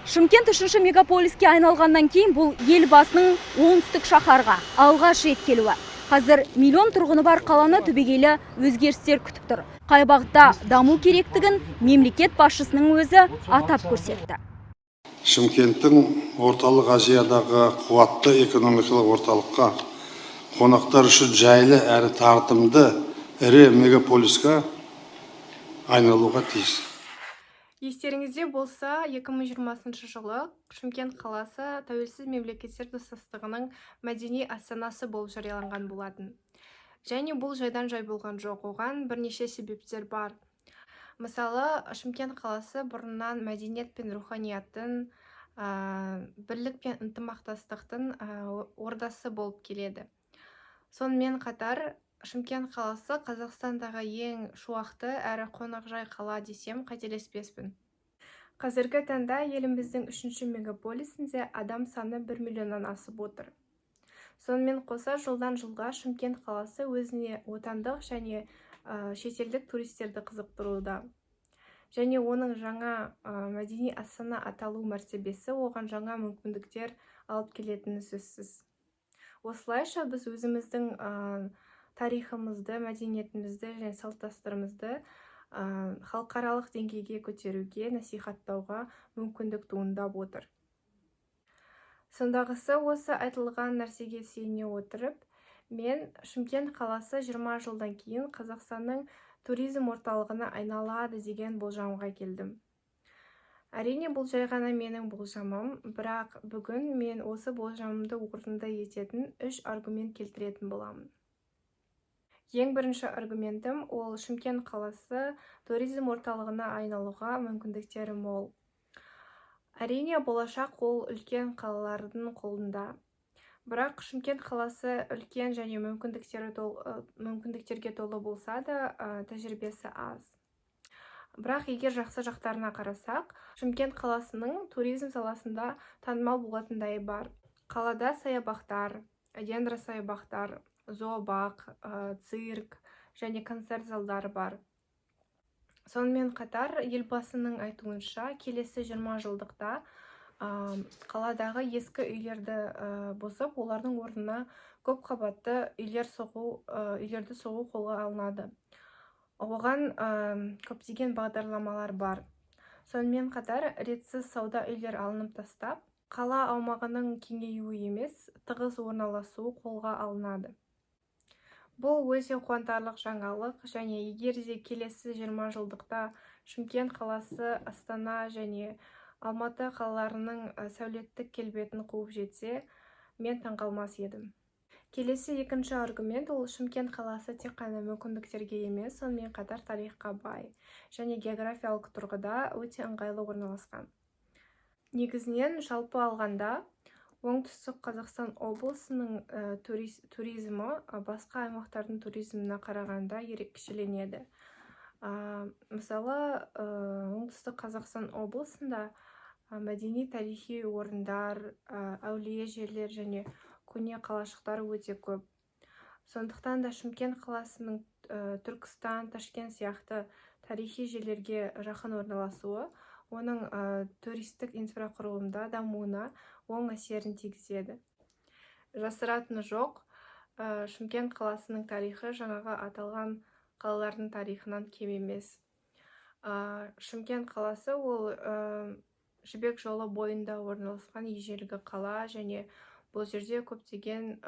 Шымкент үшінші мегаполиске айналғаннан кейін бұл Елбасының оңтүстік шаһарға алғаш рет келуі. Қазір миллион тұрғыны бар қаланы түбегейлі өзгерістер күтіп тұр. Қай бағытта даму керектігін мемлекет басшысының өзі атап көрсетті. Шымкенттің Орталық Азиядағы қуатты экономикалық орталыққа, қонақтар үшін жайлы әрі тартымды ірі мегаполиске айналуға тиіс. Естеріңізде болса, 2020 жылы Шымкент қаласы Тәуелсіз Мемлекеттер Достастығының мәдени астанасы болып жарияланған болатын. Және бұл жайдан жай болған жоқ, оған бірнеше себептер бар. Мысалы, Шымкент қаласы бұрыннан мәдениет пен руханияттың, бірлік пен ынтымақтастықтың ордасы болып келеді. Сонымен қатар Шымкент қаласы Қазақстандағы ең шуақты әрі қонақжай қала десем, қателеспеспін. Қазіргі таңда еліміздің үшінші мегаполисінде адам саны 1 миллионнан асып отыр. Сонымен қоса, жылдан жылға Шымкент қаласы өзіне отандық және шетелдік туристерді қызықтыруда. Және оның жаңа мәдени астана аталу мәртебесі оған жаңа мүмкіндіктер алып келетіні сөзсіз. Осылайша, біз өзіміздің тарихымызды, мәдениетімізді және салт дәстүрімізді халықаралық деңгейге көтеруге, насихаттауға мүмкіндік туындап отыр. Сондағысы, осы айтылған нәрсеге сүйене отырып, мен Шымкент қаласы 20 жылдан кейін Қазақстанның туризм орталығына айналады деген болжамға келдім. Әрине, бұл жай ғана менің болжамым, бірақ бүгін мен осы болжамымды орынды ететін үш аргумент келтіретін боламын. Ең бірінші аргументім: ол Шымкент қаласы туризм орталығына айналуға мүмкіндіктері мол. Әрине, болашақ ол үлкен қалалардың қолында, бірақ Шымкент қаласы үлкен және мүмкіндіктерге толы болса да, тәжірибесі аз. Бірақ егер жақсы жақтарына қарасақ, Шымкент қаласының туризм саласында танымал болатындайы бар. Қалада саябақтар, дендросаябақтар, зообақ, цирк және концерт залдары бар. Сонымен қатар, Елбасының айтуынша, келесі 20 жылдықта қаладағы ескі үйлерді бұзып, олардың орнына көп қабатты үйлерді соғу қолға алынады. Оған көптеген бағдарламалар бар. Сонымен қатар, ретсіз сауда үйлер алынып тастап, қала аумағының кеңеюі емес, тығыз орналасуы қолға алынады. Бұл өте қуантарлық жаңалық. Және егер де келесі 20 жылдықта Шымкент қаласы Астана және Алматы қалаларының сәулеттік келбетін қуып жетсе, мен таңқалмас едім. Келесі екінші аргумент: ол Шымкент қаласы тек қана мүмкіндіктерге емес, сонымен қатар тарихқа бай және географиялық тұрғыда өте ыңғайлы орналасқан. Негізінен, жалпы алғанда, Оңтүстік Қазақстан облысының туризмі басқа аймақтардың туризміне қарағанда ерекшеленеді. Мысалы, Оңтүстік Қазақстан облысында мәдени тарихи орындар, әулие жерлер және көне қалашықтар өте көп. Сондықтан да Шымкент қаласының Түркістан, Ташкент сияқты тарихи жерлерге жақын орналасуы оның туристік инфрақұрылымда дамуына оң әсерін тигізеді. Жасыратыны жоқ, Шымкент қаласының тарихы жаңағы аталған қалалардың тарихынан кем емес. Шымкент қаласы ол Жібек жолы бойында орналасқан ежелгі қала және бұл жерде көптеген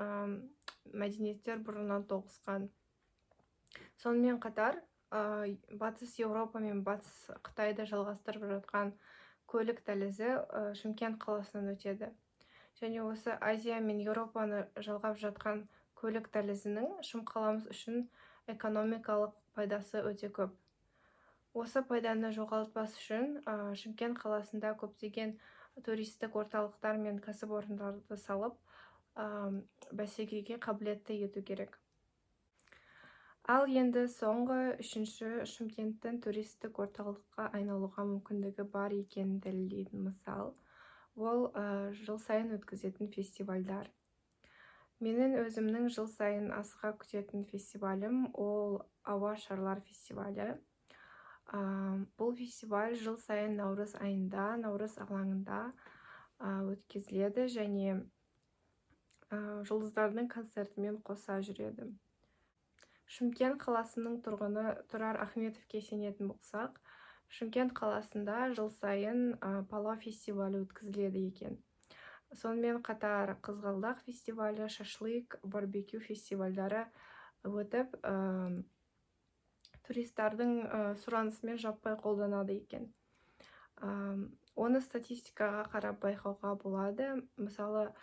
мәдениеттер бұрыннан тоғысқан. Сонымен қатар, Батыс Еуропа мен Батыс Қытайды жалғастырып жатқан көлік дәлізі Шымкент қаласынан өтеді. Және осы Азия мен Еуропаны жалғап жатқан көлік дәлізінің шымқаламыз үшін экономикалық пайдасы өте көп. Осы пайданы жоғалтпас үшін Шымкент қаласында көптеген туристік орталықтар мен кәсіпорындарды салып, бәсекеге қабілетті ету керек. Ал енді соңғы, үшінші, Шымкенттің туристік орталыққа айналуға мүмкіндігі бар екенін дәлелдейтін мысал: ол жыл сайын өткізетін фестивальдар. Менің өзімнің жыл сайын асыға күтетін фестивалім ол «Ауа шарлар» фестивалі. Бұл фестиваль жыл сайын наурыз айында Наурыз алаңында өткізіледі және жұлдыздардың концертімен қоса жүреді. Шымкент қаласының тұрғыны Тұрар Ахметовке сенетін болсақ, Шымкент қаласында жыл сайын палау фестивалі өткізіледі екен. Сонымен қатар қызғалдақ фестивалі, шашлык, барбекю фестивальдары өтіп, туристардың сұранысымен жаппай қолданады екен. Оны статистикаға қарап байқауға болады. Мысалы,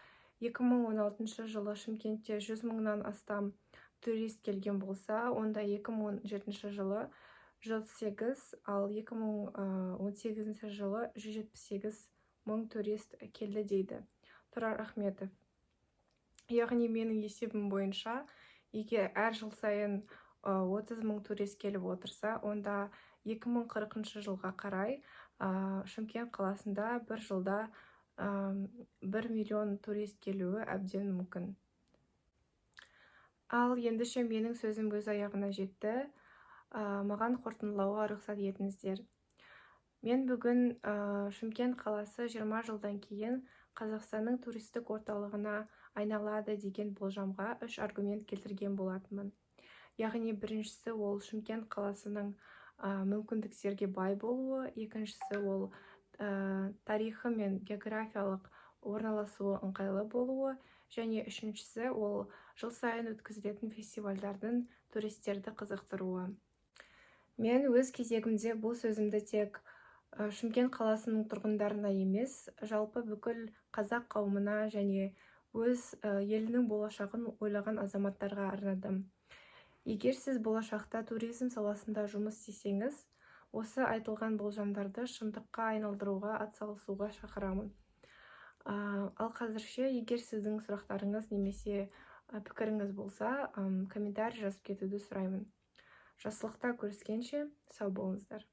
2016 жылы Шымкентте 100 мыңнан астам турист келген болса, онда 2017 жылы 108, ал 2018 жылы 178 мың турист келді дейді Тұрар Ахметов. Яғни менің есебім бойынша, егер әр жыл сайын 30 мың турист келіп отырса, онда 2040 жылға қарай Шымкент қаласында бір жылда 1 миллион турист келуі әбден мүмкін. Ал ендеше менің сөзім өз аяғына жетті. Маған қорытындылауға рұқсат етіңіздер. Мен бүгін Шымкент қаласы 20 жылдан кейін Қазақстанның туристік орталығына айналады деген болжамға үш аргумент келтірген болатынмын. Яғни біріншісі, ол Шымкент қаласының мүмкіндіктерге бай болуы, екіншісі, ол тарихы мен географиялық орналасуы ыңғайлы болуы және үшіншісі, ол жыл сайын өткізілетін фестивальдардың туристерді қызықтыруы. Мен өз кезегімде бұл сөзімді тек Шымкент қаласының тұрғындарына емес, жалпы бүкіл қазақ қауымына және өз елінің болашағын ойлаған азаматтарға арнадым. Егер сіз болашақта туризм саласында жұмыс істесеңіз, осы айтылған болжамдарды шындыққа айналдыруға атсалысуға шақырамын. Ал қазірше, егер сіздің сұрақтарыңыз немесе пікіріңіз болса, комментарий жазып кетуді сұраймын. Жақсылықта көріскенше, сау болыңыздар.